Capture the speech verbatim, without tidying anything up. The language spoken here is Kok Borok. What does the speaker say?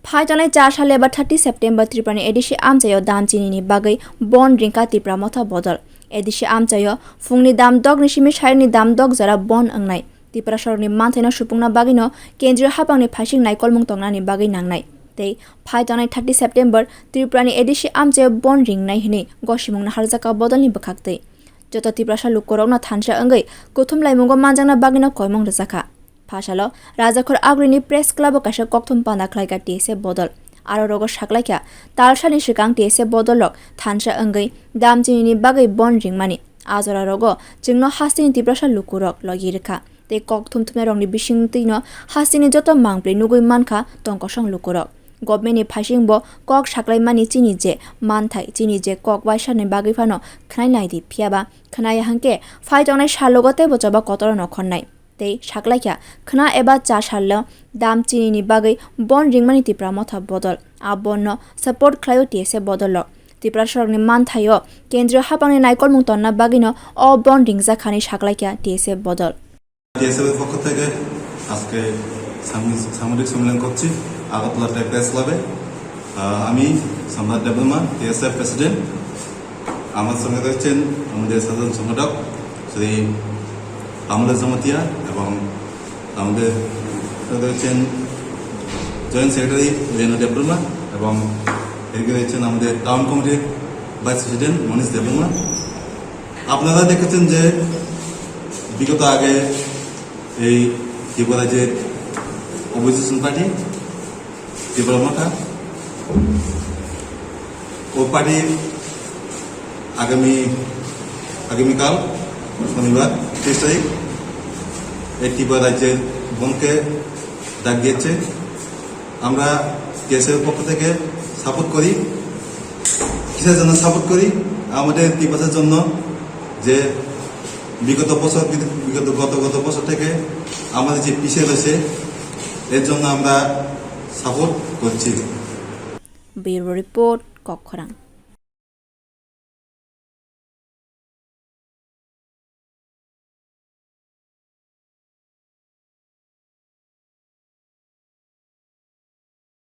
Phai tongnai char sal eba thirty September Tripurani A D C amchaio dam chinini bagwi bon ringkha Tipra Motha bodol. A D C amchaio phungni dam dokni simi sairni dam dok jora bon wngnai. Tiprasarokni manthaino supungna bagwino kendriyo haphangni phaising naikolmung tongnani bagwi nangnai. Tei phai tongnai thirty September Tripurani A D C amchaio bon ringnai hwnwi gosimung naharjakha bodolni bwkhaktwi. Joto Tiprasa lukurokno thansa wngwi kuthum laimungo manjakna bagwino koimung rwjakha. Phasalo Rajakhor Agrini Press Club-o kaisa kokthum panda khlaikha T S F bodol. Aro rogo saklaikha talsani swkang T S F bodolrok thansa wngwi dam chinini bagwi bon ringmani. A jorarogo chwngno hasteni Tiprasa lukurok logi rwkha. Tei kok thumthumnairokni bisingtwino hasteni joto mangpli nugwi mankha tongkosong lukurok. Government-ni phaisingbo kok saklaimani chini je manthai, chini je kok waisani bagwi phano khwnai naidi, phiyaba khwnaya hwnkhe phai tongnai salogo teibo choba kotoro nokhornai. Tei saklaikha khwna eba cha salno dam chinini bagwi bon ringmani Tipra Motha bodol. A bonno support khlaio T S F bodolrok. Tiprasarokni manthaio kendriyo haphangni naikolmung tonna bagwino o bon ringjak kha hwnwi saklaikha T S F bodol. TSF এর পক্ষ থেকে আজকে সাংবাদিক, সাংবাদিক সম্মেলন করছি আগরতলা প্রেস ক্লাবে। আহ, আমি সম্রাট দেববর্মা, টিএসএফ প্রেসিডেন্ট। আমার সঙ্গে রয়েছেন আমাদের সাধারণ সম্পাদক শ্রী আমলে জমাতিয়া এবং আমাদের সাথে রয়েছেন জয়েন্ট সেক্রেটারি রেনু দেববর্মা এবং এদিকে রয়েছেন আমাদের টাউন কমিটির ভাইস প্রেসিডেন্ট মনীষ দেববর্মা। আপনারা দেখেছেন যে বিগত আগে এই ত্রিপুরা যে অপোজিশন পার্টি ত্রিপুরা মথা, ও পার্টি আগামী, আগামীকাল শনিবার তেইশ তারিখ এই ত্রিপুরা রাজ্যের বনকে ডাক দিয়েছে। আমরা টিএসএফ এর পক্ষ থেকে সাপোর্ট করি। কিসের জন্য সাপোর্ট করি? আমাদের তিপ্রাসার জন্য যে বিগত বছর, বিগত গত, গত বছর থেকে আমাদের যে পিছিয়ে রয়েছে, এর জন্য আমরা সাপোর্ট করছি। Bureau Report, Kokkhorang.